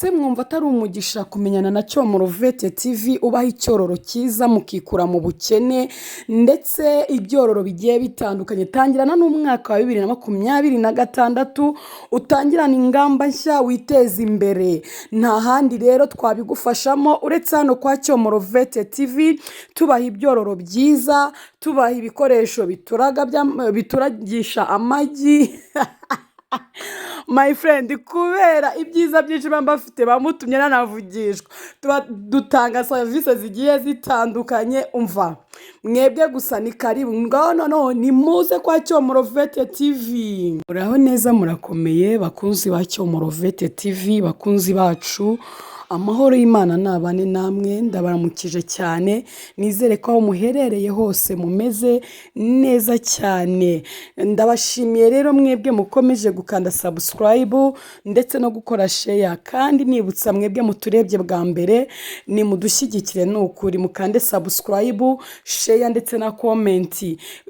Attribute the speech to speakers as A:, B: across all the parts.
A: Ese mwumva atari umugisha kumenyana na Cyomoro Vet TV ubaha icyororo cyiza mukikura mu bukene ndetse ibyororo bigiye bitandukanye? Tangirana n'umwaka wa 2026, utangirana ingamba nshya, witeze imbere. Nta handi rero twabigufashamo uretse hano kwa Cyomoro Vet TV. Tubaha ibyororo byiza, tubaha ibikoresho bituraga bituragisha amagi. My friend, kubera ibyiza byinshi baba bafite, bamutumye nanavugishwa, tuba dutanga serivisi zigiye zitandukanye. Umva, mwebwe gusa ni karibu ngaho. Noneho nimuze kwa Cyomoro Vet TV. Muraho neza, murakomeye bakunzi ba Cyomoro Vet TV, bakunzi bacu, amahoro y'Imana nabane namwe. Ndabaramukije cyane, nizere ko aho muherereye hose mumeze neza cyane. Ndabashimiye rero mwebwe mukomeje gukanda subscribe ndetse no gukora share, kandi nibutsa mwebwe muturebye bwa mbere, ni mudushyigikire, ni ukuri mukande subscribe, share ndetse na comment.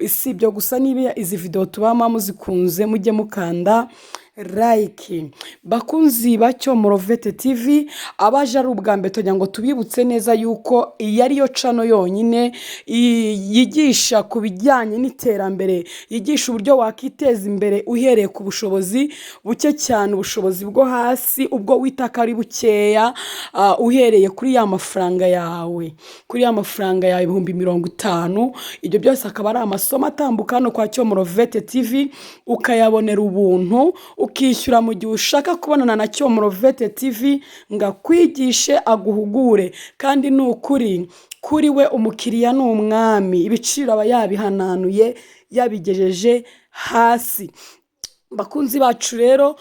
A: Si ibyo gusa, niba izi videwo tubamo muzikunze, mujye mukanda like. Bakunzi ba Cyomoro Vet TV, abaje ari ubwa mbere, tugira ngo tubibutse neza yuko iyi ariyo channel yonyine yigisha ku bijyanye n'iterambere, yigisha uburyo wakiteza imbere uhereye ku bushobozi buke cyane, ubushobozi bwo hasi, ubwo wita ko ari bukeya, uhereye kuri ya mafaranga yawe, kuri ya mafaranga yawe 50,000. Ibyo byose akaba ari amasomo atambuka hano kwa Cyomoro Vet TV, ukayabonera ubuntu, ukishyura mu gihe ushaka kubonana na Cyomoro Vet TV ngo akwigishe, aguhugure. Kandi ni ukuri, kuri we umukiriya ni umwami, ibiciro aba yabihananuye, yabigejeje hasi. Bakunzi bacu rero,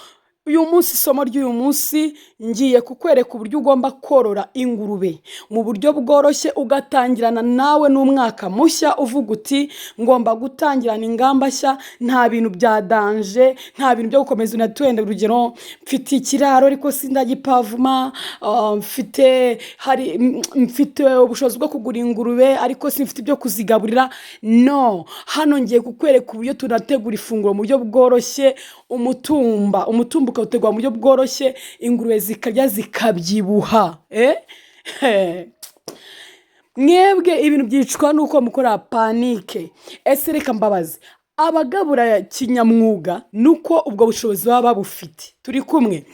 A: uyu munsi, isomo ry'uyu munsi, ngiye kukwereka uburyo ugomba korora ingurube mu buryo bworoshye, ugatangirana nawe n'umwaka mushya uvuga uti: "Ngomba gutangirana ingamba nshya." Nta bintu bya danger, nta bintu byo gukomeza unatwenda. Urugero, mfite ikiraro ariko sindagipavuma, mfite ubushobozi bwo kugura ingurube ariko simfite ibyo kuzigaburira. No hano ngiye kukwereka uburyo tunategura ifunguro mu buryo bworoshye, umutumba. Umutumba ukawutegura mu buryo bworoshye, ingurube zikarya zikabyibuha. Mwebwe ibintu byicwa nuko mukora panique. Ese reka mbabaze, abagabura kinyamwuga nuko ubwo bushobozi baba babufite? Turi kumwe?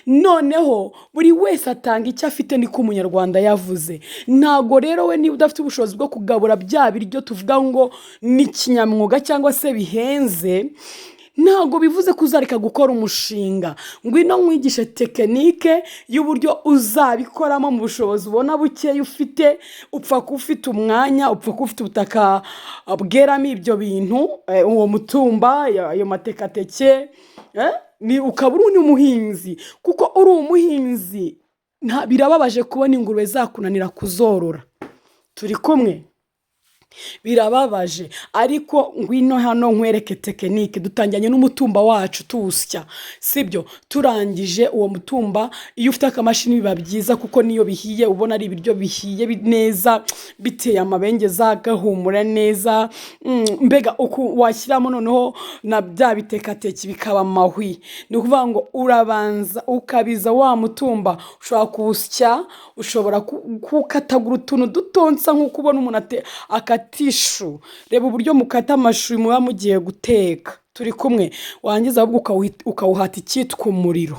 A: Noneho buri wese atanga icyo afite, niko Umunyarwanda yavuze. Ntabwo rero we niba udafite ubushobozi bwo kugabura bya biryo tuvuga ngo ni kinyamwuga cyangwa se bihenze, ntabwo bivuze ko uzareka gukora umushinga. Ngwino nkwigishe technique y'uburyo uzabikoramo mu bushobozi ubona bukeya ufite. Upfa kuba ufite umwanya, upfa kuba ufite ubutaka bweramo ibyo bintu, uwo mutumba, ayo matekateke, ukaba uri n'umuhinzi. Kuko uri umuhinzi, birababaje kubona ingurube zakunanira kuzorora. Turi kumwe? Birababaje. Ariko ngwino hano nkwereke technique. Dutangiranye n'umutumba wacu tuwusya, sibyo? Turangije uwo mutumba, iyo ufite akamashini biba byiza, kuko niyo bihiye ubona ari ibiryo bihiye neza, biteye amabengeza, gahumura neza. Mbega uku washyiramo noneho na bya bitekateki bikaba amahwi. Ni ukuvuga ngo urabanza ukabiza wa mutumba, ushobora kuwusya, ushobora kuwukatagura utuntu dutonsa nk'uko ubona umuntu akata ishu. Reba uburyo mukata amashu muba mugiye guteka. Turi kumwe? Warangiza ahubwo ukawuhata icyitwa umuriro.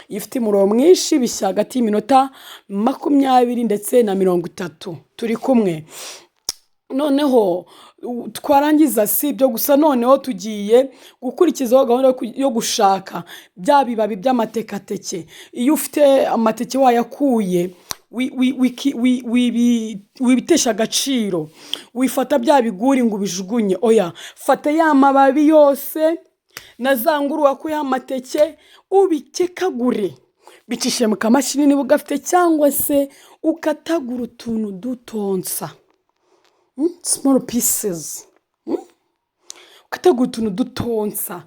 A: Iyo ufite umuriro mwinshi bishya hagati y'iminota 20 ndetse na 30. Turi kumwe? Noneho twarangiza, si ibyo gusa, noneho tugiye gukurikizaho gahunda yo gushaka bya bibabi by'amatekateke. Iyo ufite amateke wayakuye, wibitesha agaciro, wifata bya biguri ngo ubijugunye. Oya, fata ya mababi yose na za nguru wakuyeho amateke, ubikekagure, bicishe mu kamashini niba ugafite, cyangwa se ukatagura utuntu dutonsa, small pieces, ukatagura utuntu dutonsa.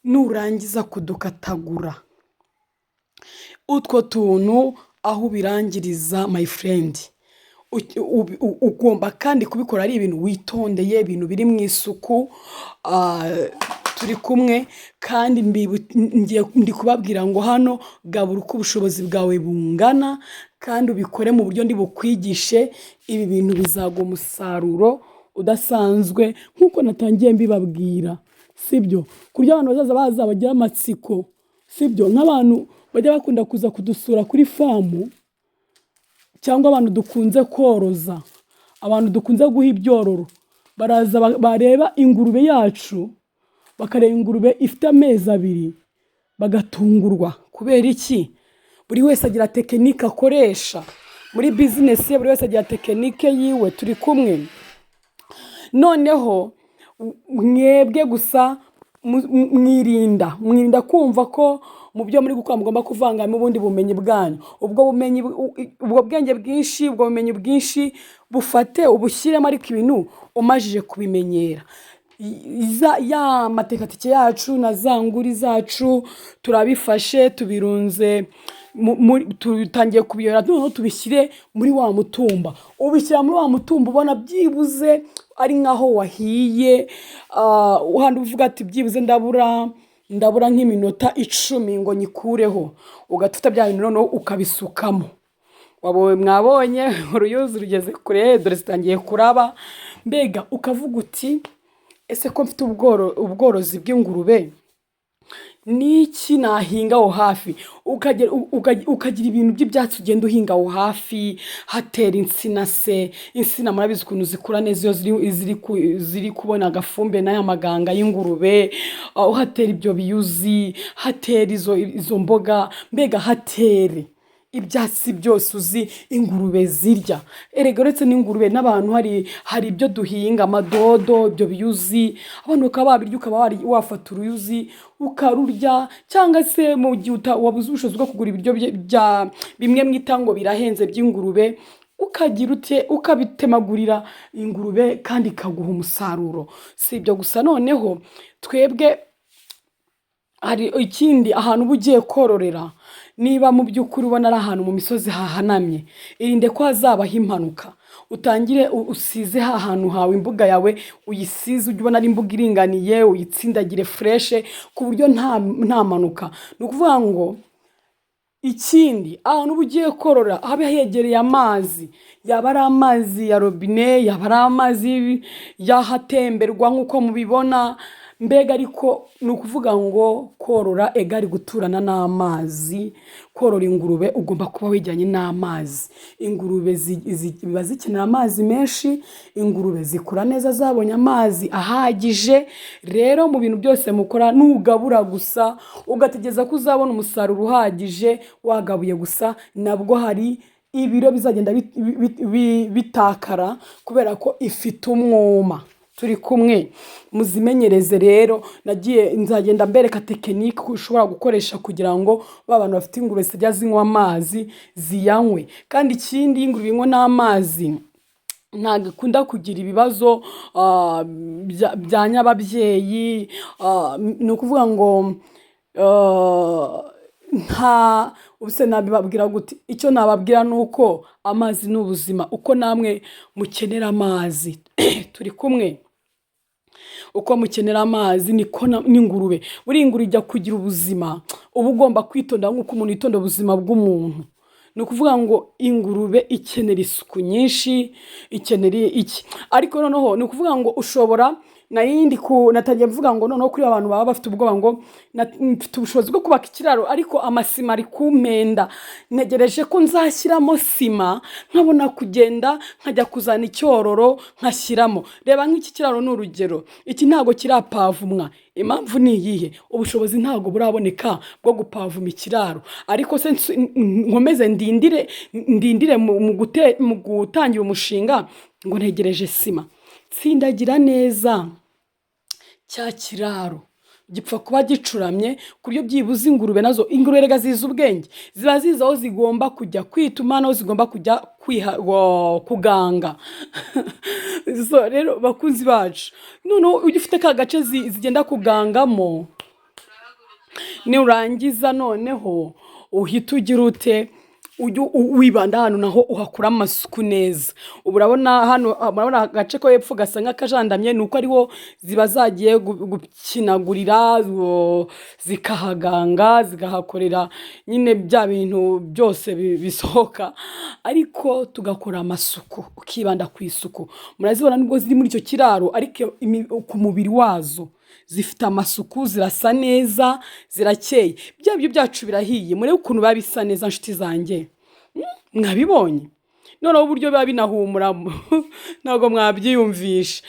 A: Nurangiza kudukatagura utwo tuntu, aho ubirangiriza, my friend, ugomba kandi kubikora ari ibintu witondeye, ibintu biri mu isuku. Turi kumwe kandi ndi kubabwira ngo hano gabura uko ubushobozi bwawe bungana kandi ubikore mu buryo ndi bukwigishe. Ibi bintu bizaguha umusaruro udasanzwe nk'uko natangiye mbibabwira, sibyo? Ku buryo abantu bazaza baza bagira amatsiko, sibyo? Nk'abantu bajya bakunda kuza kudusura kuri farm cyangwa abantu dukunze koroza, abantu dukunze guha ibyororo, baraza bareba ingurube yacu, bakareba ingurube ifite amezi 2 bagatungurwa. Kubera iki? Buri wese agira technique akoresha muri business ye, buri wese agira technique yiwe. Turi kumwe. Noneho mwebwe gusa mwirinda kumva ko mu byo muri gukora mugomba kuvangamo ubundi bumenyi bwanyu. Ubwo bumenyi, ubwo bwenge bwinshi, ubwo bumenyi bwinshi bufate ubushyiremo, ariko ibintu umajije kubimenyera. Ya matekatike yacu na za nguri zacu turabifashe, tubirunze, tutangiye kubiyora, noneho tubishyire muri wa mutumba. Ubishyira muri wa mutumba ubona byibuze ari nk'aho wahiye, handi uvuga ati byibuze ndabura nk'iminota 10 ngo nyikureho, ugahita ufata bya bintu noneho ukabisukamo. Mwabonye uruyuzi rugeze kure, dore zitangiye kuraba. Mbega ukavuga uti ese ko mfite ubworozi bw'ingurube, n'iki nahinga aho hafi? Ukagira ibintu by'ibyatsi ugenda uhinga aho hafi, hatera insina se. Insina murabizi ukuntu zikura neza iyo ziri kubona agafumbire n'aya maganga y'ingurube. Uhatera ibyo biyuzi, hatera izo mboga, mbega hatere ibyatsi byose uzi ingurube zirya. Erega uretse n'ingurube n'abantu hari ibyo duhinga, amadodo, ibyo biyuzi, abantu bakaba babirya, ukaba wafata uruyuzi ukarurya, cyangwa se mu gihe wabuze ubushobozi bwo kugura ibiryo bya bimwe mwita ngo birahenze by'ingurube, ukagira ute? Ukabitemagurira ingurube kandi ikaguha umusaruro. Si ibyo gusa, noneho twebwe hari ikindi. Ahantu uba ugiye kororera, niba mu by'ukuri ubona ari ahantu mu misozi hahanamye, irinde ko hazabaho impanuka. Utangire usize ha hantu hawe, imbuga yawe uyisize, ujye ubona ari imbuga iringaniye, uyitsindagire fresh ku buryo nta mpanuka. Ni ukuvuga ngo ikindi, ahantu uba ugiye korora habe hegereye amazi, yaba ari amazi ya robine, yaba ari amazi y'ahatemberwa nk'uko mubibona. Mbega ariko ni ukuvuga ngo korora égale guturana n'amazi. Korora ingurube ugomba kuba wegeranye n'amazi. Ingurube ziba zikenera amazi menshi, ingurube zikura neza zabonye amazi ahagije. Rero mu bintu byose mukora, nugabura gusa ugategereza ko uzabona umusaruro uhagije wagabuye gusa, nabwo hari ibiro bizagenda bitakara kubera ko ifite umwuma. Turi kumwe? Muzimenyereze rero. Nagiye nzagenda mbereka technique ushobora gukoresha kugira ngo ba bantu bafite ingurube zitajya zinywa amazi ziyanywe. Kandi ikindi, iyo ingurube inywa n'amazi ntabwo ikunda kugira ibibazo bya nyababyeyi. Ni ukuvuga ngo nta ubuse nabibabwira gute? Icyo nababwira ni uko amazi ni ubuzima, uko namwe mukenera amazi. Turi kumwe? Uko mukenera amazi niko n'ingurube. Buriya ingurube ijya kugira ubuzima, uba ugomba kwitonda nk'uko umuntu yitonda ubuzima bw'umuntu. Ni ukuvuga ngo ingurube ikenera isuku nyinshi, ikenera iki, ariko noneho ni ukuvuga ngo ushobora nayindi ku natangiye mvuga ngo noneho kuri abantu baba bafite ubwoba ngo mfite ubushobozi bwo kubaka ikiraro ariko amasima ari kumpenda, ntegereje ko nzashyiramo sima nkabona kugenda nkajya kuzana icyororo nkashyiramo. Reba nk'iki kiraro ni urugero, iki ntabwo kirapavumwa. Impamvu ni iyihe? Ubushobozi ntabwo buraboneka bwo gupavuma ikiraro. Ariko se nkomeze ndindire mu gutangira umushinga ngo ntegereje sima? Tsindagira neza cya kiraro, gipfa kuba gicuramye ku buryo byibuze ingurube nazo, ingurube erega zizi ubwenge, ziba zizi aho zigomba kujya kwituma n'aho zigomba kujya kuganga. So rero bakunzi bacu, noneho ujya ufite ka gace zigenda kugangamo, nurangiza noneho uhita ugira ute? Ujye wibanda ahantu naho uhakura amasuku neza. Ubu urabona hano, murabona agace ko hepfo gasa nk'akajandamye, ni uko ariho ziba zagiye gukinagurira, zikahaganga, zikahakorera nyine bya bintu byose bisohoka. Ariko tugakora amasuku, ukibanda ku isuku. Murazibona nubwo ziri muri icyo kiraro, ariko ku mubiri wazo zifite amasuku, zirasa neza, zirakeye. Bya biryo byacu birahiye, murebe ukuntu biba bisa neza, nshuti zanjye. Mwabibonye? Noneho uburyo biba binahumura ntabwo mwabyiyumvisha.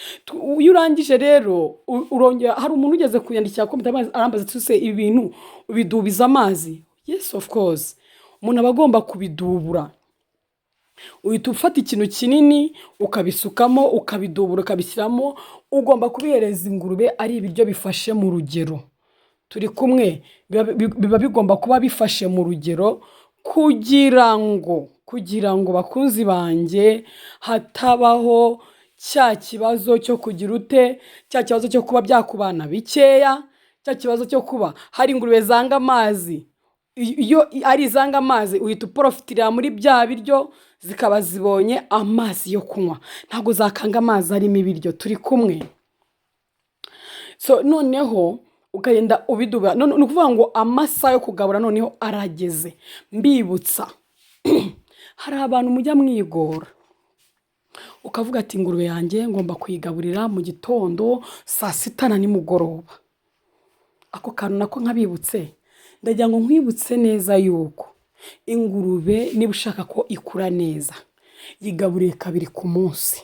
A: Iyo urangije rero urongera. Hari umuntu ugeze kuyandikira comment arambaza ati: "Se ibi bintu ubidubiza amazi?" Yes, of course, umuntu aba agomba kubidubura. Uhita ufata ikintu kinini ukabisukamo, ukabidubura, ukabishyiramo. Ugomba kubihereza ingurube ari ibiryo bifashe mu rugero. Turi kumwe? Biba bigomba kuba bifashe mu rugero kugira ngo, bakunzi banjye, hatabaho cya kibazo cyo kugira ute, cya kibazo cyo kuba byakubana bikeya, cya kibazo cyo kuba hari ingurube zanga amazi. Iyo ari izanga amazi, uhita uporofitira muri bya biryo, zikaba zibonye amazi yo kunywa. Ntabwo zakanga amazi arimo ibiryo. Turi kumwe? So noneho ukagenda ubidubura. Ni ukuvuga ngo amasaha yo kugabura noneho arageze. Mbibutsa, hari abantu mujya mwigora, ukavuga ati: "Ingurube yanjye ngomba kuyigaburira mu gitondo, saa sita na nimugoroba." Ako kantu nako nkabibutse. Ndagira ngo nkwibutse neza yuko ingurube, niba ushaka ko ikura neza, yigaburire kabiri ku munsi.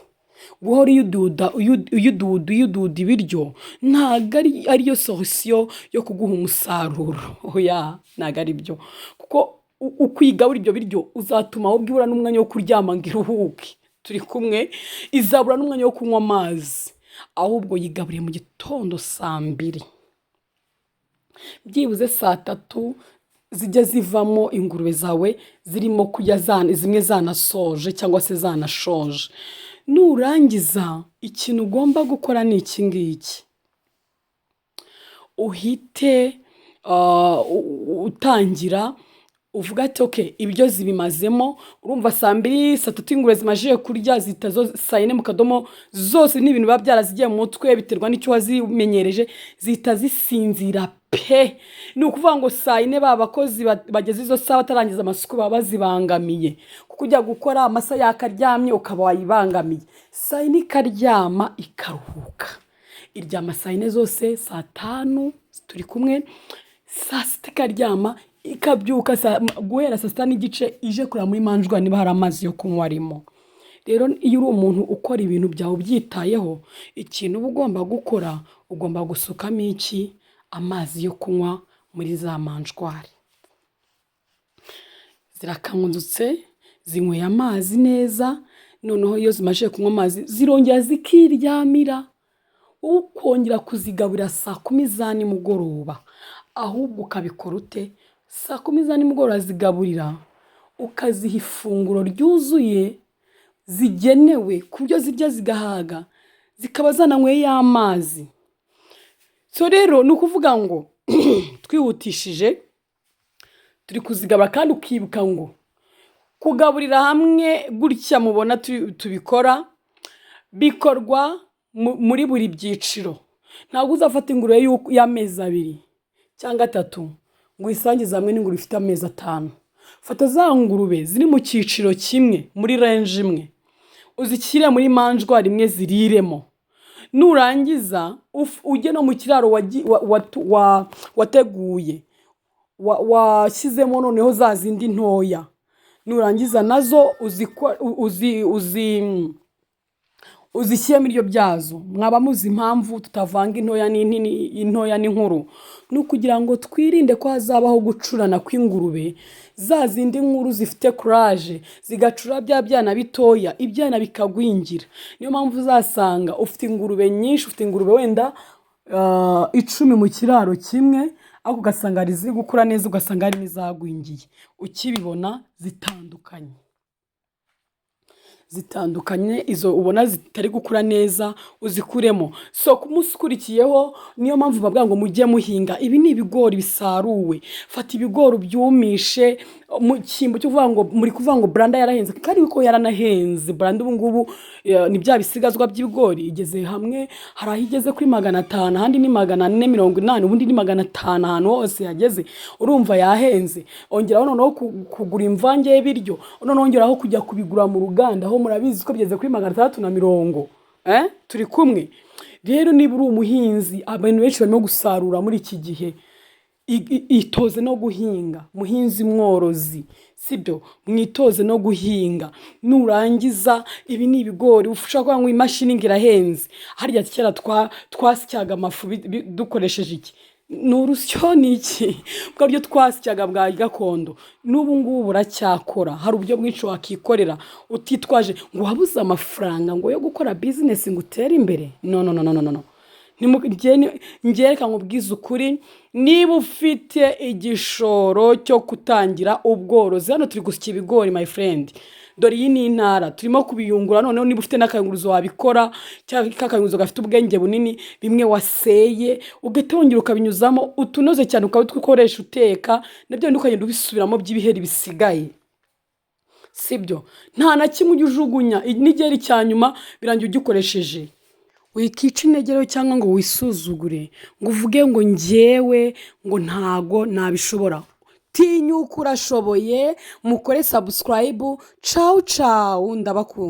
A: Guhora uyududa, uyududa, uyududa ibiryo ntabwo ariyo solution yo kuguha umusaruro. Oya, ntabwo ari byo, kuko uko uyigabura ibyo biryo uzatuma ahubwo ibura n'umwanya wo kuryama ngo iruhuke. Turi kumwe? Izabura n'umwanya wo kunywa amazi. Ahubwo yigaburiye mu gitondo saa 2, byibuze saa 3 zijya zivamo ingurube zawe zirimo kurya, zimwe zanasoje cyangwa se zanashoje. Nurangiza, ikintu ugomba gukora ni iki ngiki: uhite utangira uvuga ati: "Okay, ibyo zibimazemo." Urumva saa 2, saa 3 ingurube zimajije kurya, zihita zo saa 4 mu kadomo zose. Ni ibintu biba byarazigiye mu mutwe, biterwa n'icyo wazimenyereje. Zihita zisinzira pe. Ni ukuvuga ngo saa 4, ba bakozi bageze izo saha batarangiza amasuku baba bazibangamiye, kuko ujya gukora amasaha yakaryamye ukaba wayibangamiye. Saa 4 ikaryama, ikaruhuka, iryama saa 4 zose, saa 5. Turi kumwe? Saa 6 ikaryama, ikabyuka guhera saa 6:30 ije kureba muri mangeoire niba hari amazi yo kunywa arimo. Rero iyo uri umuntu ukora ibintu byawe ubyitayeho, ikintu uba ugomba gukora, ugomba gusukamo iki? Amazi yo kunywa muri za mangeoire. Zirakangutse, zinyweye amazi neza. Noneho iyo zimaze kunywa amazi zirongera zikiryamira, wowe ukongera kuzigaburira saa 10 za nimugoroba. Ahubwo ukabikora ute? Saa 10 za nimugoroba zigaburira, ukaziha ifunguro ryuzuye zigenewe, ku buryo zirya zigahaga, zikaba zananyweye y'amazi. So rero ni ukuvuga ngo twihutishije, turi kuzigabura. Kandi ukibuka ngo kugaburira hamwe gutya mubona tubikora, bikorwa muri buri byiciro. Ntabwo uzafata ingurube y'amezi 2 cyangwa 3 ngo uyisangize hamwe n'ingurube ifite amezi 5. Fata za ngurube ziri mu cyiciro kimwe, muri range imwe, uzishyire muri mangeoire imwe ziriremo. Nurangiza ujye no mu kiraro wateguye, washyizemo noneho za zindi ntoya. Nurangiza nazo uzishyiremo ibiryo byazo. Mwaba muzi impamvu tutavanga intoya n'inini, intoya n'inkuru? Ni ukugira ngo twirinde ko hazabaho gucurana kw'ingurube, za zindi nkuru zifite courage zigacura bya byana bitoya, ibyana bikagwingira. Niyo mpamvu uzasanga ufite ingurube nyinshi, ufite ingurube wenda 10 mu kiraro kimwe, ariko ugasanga hari iziri gukura neza, ugasanga hari n'izagwingiye. Ukibibona zitandukanye. Zitandukanye, izo ubona zitari gukura neza uzikuremo. So ku munsi ukurikiyeho, niyo mpamvu bavuga ngo mujye muhinga. Ibi ni ibigori bisaruwe. Fata ibigori ubyumishe mu cyimbo cyo kuvuga ngo muri kuvuga ngo branda yarahenze, kandi ko yaranahenze. Branda ubu ngubu ni bya bisigazwa by'ibigori, igeze hamwe hari aho igeze kuri 500, ahandi ni 480, ubundi ni 500, ahantu hose yageze. Urumva yahenze. Ongeraho noneho kugura imvange y'ibiryo, noneho ongeraho kujya kubigura mu ruganda, aho murabizi ko bigeze kuri 650. Turi kumwe rero. Niba uri umuhinzi, abantu benshi barimo gusarura muri iki gihe, itoze no guhinga. Muhinzi mworozi, sibyo? Mwitoze no guhinga. Nurangiza, ibi ni ibigori. Ushobora kuvuga ngo imashini ngo irahenze. Harya kera twasyaga amafu dukoresheje iki? Ni urusyo? Ni iki? Bwa buryo twasyaga bwa gakondo, n'ubu ngubu buracyakora. Hari uburyo bwinshi wakikorera utitwaje ngo wabuze amafaranga ngo yo gukora business ngo utere imbere. No, no, no, no, no, no. Njye reka nkubwize ukuri: niba ufite igishoro cyo gutangira ubworozi, hano turi gusya ibigori, my friend. Dore iyi ni intara turimo kubiyungura. Noneho niba ufite n'akayunguruzo wabikora, cyangwa kakayunguruzo gafite ubwenge bunini, bimwe waseye ugahita wongera ukabinyuzamo utunoze cyane, ukaba ukoresha uteka nabyo bindi, ukagenda ubisubiramo by'ibiheri bisigaye, sibyo? Nta na kimwe ujya ujugunya. N'igiheri cya nyuma birangiye ugikoresheje. Wikica intege rero cyangwa ngo wisuzugure, ngo uvuge ngo njyewe ngo ntago nabishobora. Tinyuka, urashoboye. Mukore subscribe. Cawu cawu, ndabakunda.